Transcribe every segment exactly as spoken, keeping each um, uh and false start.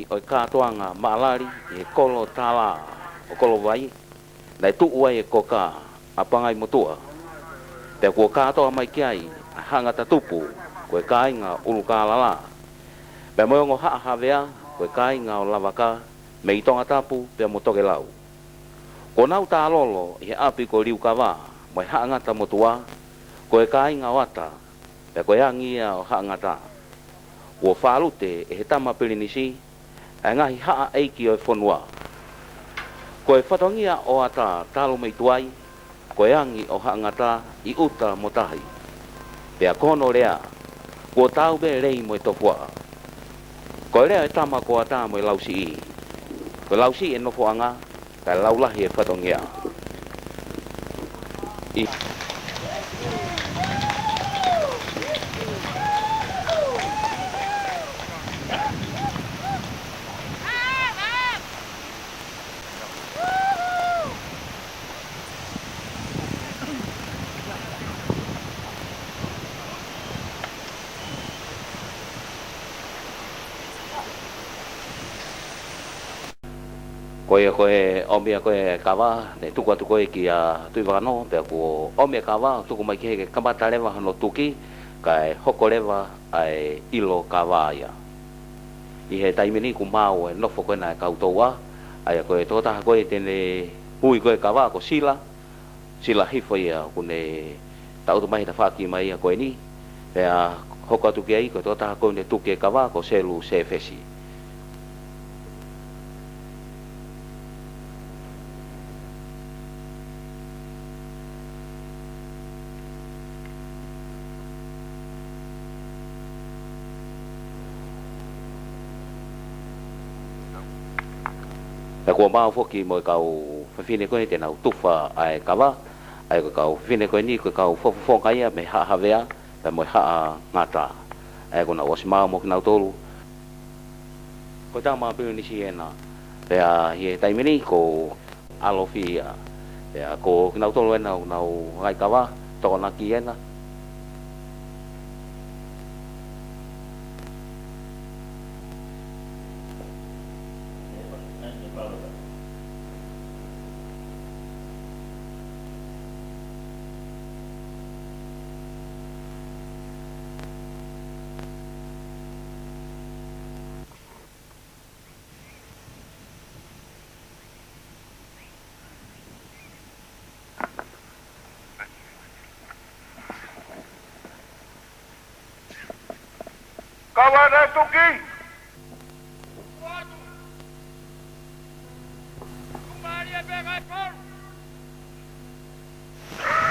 ʻo e kātoanga Maʻalali ʻi he kolo tālā ʻo Kolovai, naʻe tuʻu ai e koka ʻa Pangaimotuʻa. Pea kuo kātoa mai ki ai ʻa e haʻa ngata tupu, ko e kāinga ʻUlukālala. Pea mo e ongo haʻa Havea, ko e kāinga ʻo Lavaka, mei Tongatapu pea mo Tokelau. Kuo nau tālolo ʻi he ʻapi ko Liukava mo e haʻa ngata motuʻa, ko e kāinga ʻo Ata, pea ko e angi ia ʻo haʻa ngata. Kuo fālute ʻe he tama pilinisi ʻa e ngaahi haʻa ʻeiki ʻo e fonua. Ko e fatongia ʻo Ata talu mei tuai, ko e angi ʻo haʻa ngata ʻi ʻuta mo tahi. Pea ko hono lea, kuo taau pē lei mo e tofuaʻa. Ko e lea e tama ko Ata mo e lausiʻi. Ko e lausiʻi e nofoʻanga, kae laulahi e fatongia. ʻI Ko ia ko e ʻomi ia ko e kava, ne tuku atu ko ē kia Tuʻivakanō, pea kuo ʻomi e kava, tuku mai ki he kamata leva hono tuki, kae hoko leva ʻa e ʻilo kava ia. ʻI he taimi ni kuo maau e nofo ko ena e kau touʻa, ʻa ia ko e tokotaha ko ē te ne ui ko e kava ko Sila, Sila Hifo ia ʻoku ne taʻutu mai he tafaʻaki mai ia ko eni, pea hoko atu ki ai ko e tokotaha ko ē ne tuki e kava ko Selu Sefesi. Pea kuo maau foki mo e kau fefine ko ē te nau tufa ʻa e kava, ʻa ia ko e kau fefine ko eni, ko e kau fofonga ia mei Haʻa Havea, pea mo e Haʻa Ngata. ʻA ia kuo nau ʻosi maau mo kinautolu. Ko e tama pilinisi ena. Pea ʻi he taimi ni ko ʻAlofi ia. Pea ko kinautolu ena ʻoku nau ngaahi kava, Tokonaki ena. Kava ʻe tuki.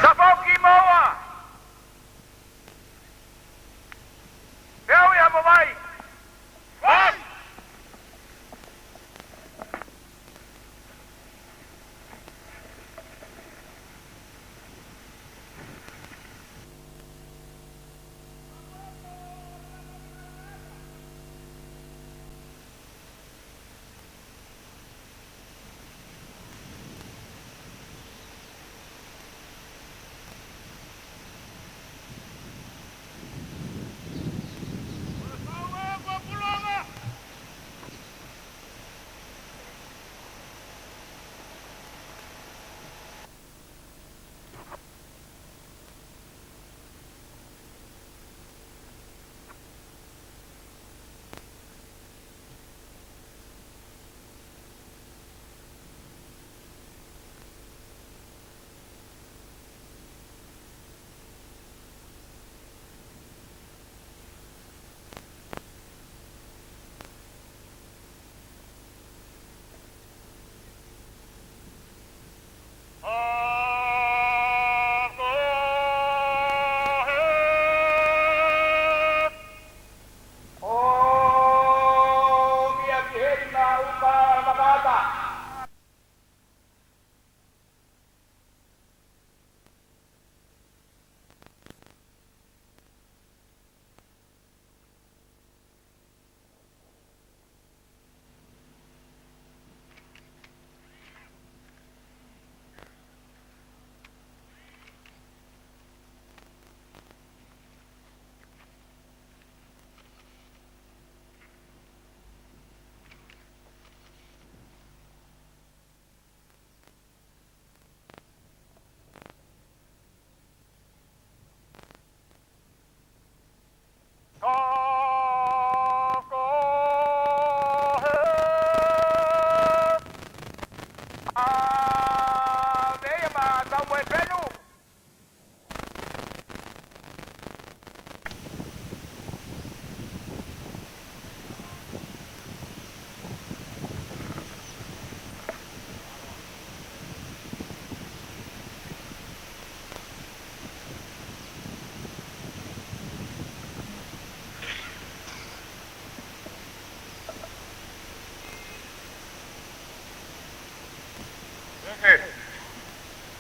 Tafoki moua. Pea ui ha mo vai. Vai.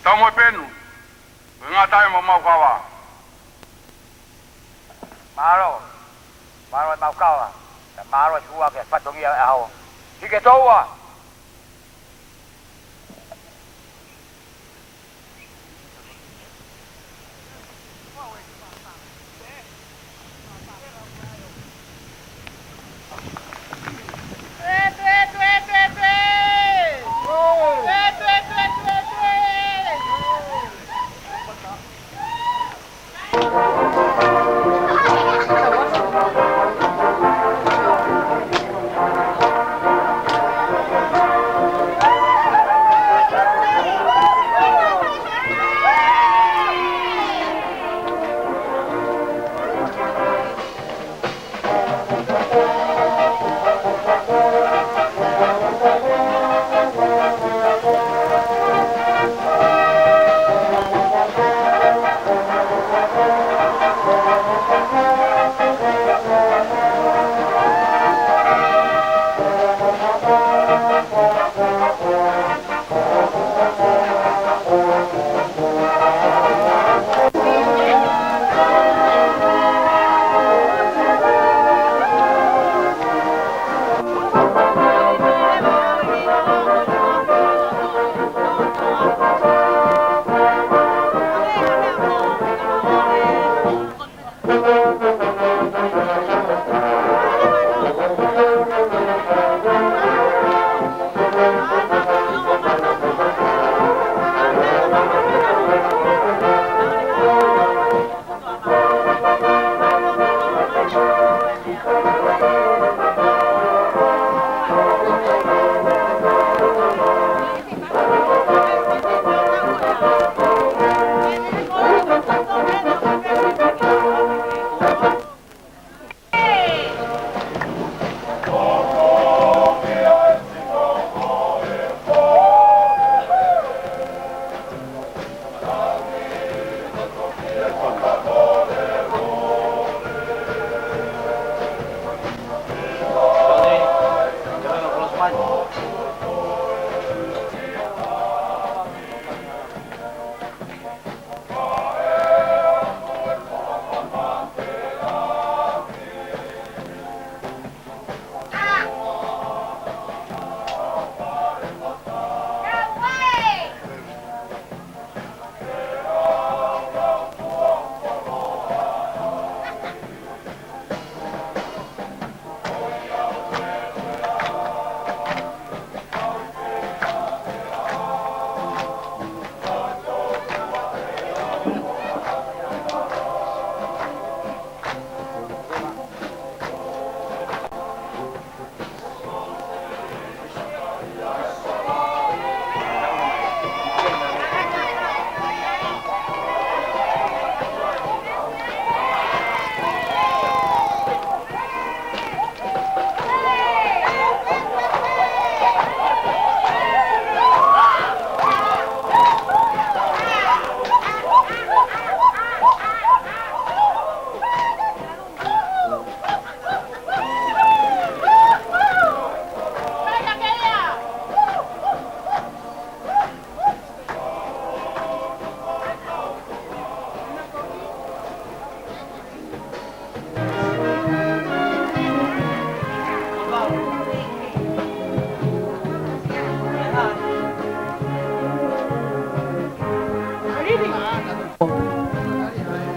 Tau mo e penu. Ko e ngata e mau mau kava. Mālō. Mālō e mau kava. Ka mālō e sua ke fatongia e ʻaho. Hike toua.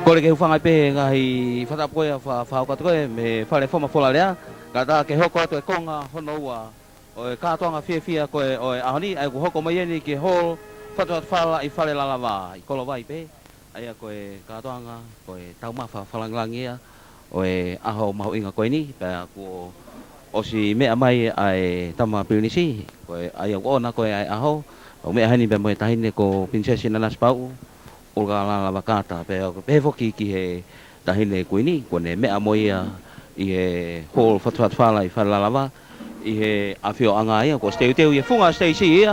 Kole ke u hūfanga pē he ngaahi fakatapu ko ia fa-, fakahoko atu ko ē mei he Fale Fomafolalea, kae ʻatā ke hoko atu e konga hono ua ʻo e kātoanga fiefia ko ē ʻo e ʻaho ni, ʻa ia ʻoku hoko mai eni ki he Hall Fatufatufala ʻi Falelālava, ʻi Kolovai pē. ʻA ia ko e kātoanga, ko e taumafa fakalāngilangi ia ʻo e ʻaho mahuʻinga ko eni, pea kuo ʻosi meʻa mai ʻa e tama pilinisi, ko e, ʻa ia ʻoku ʻoʻona ko ē ʻa e ʻaho, ʻo meʻa heni pea mo e taʻahine ko Pilinisesi Nanasipauʻu ʻUlukalālava Kaata, pea ʻoku pehē foki ki he taʻahine kuini, kuo ne meʻa mo ia ʻi he Hall Fatufatufala ʻi Falelālava, ʻi he ʻafioʻanga ia, kuo ʻosi teuteu ʻi he funga siteisi ia,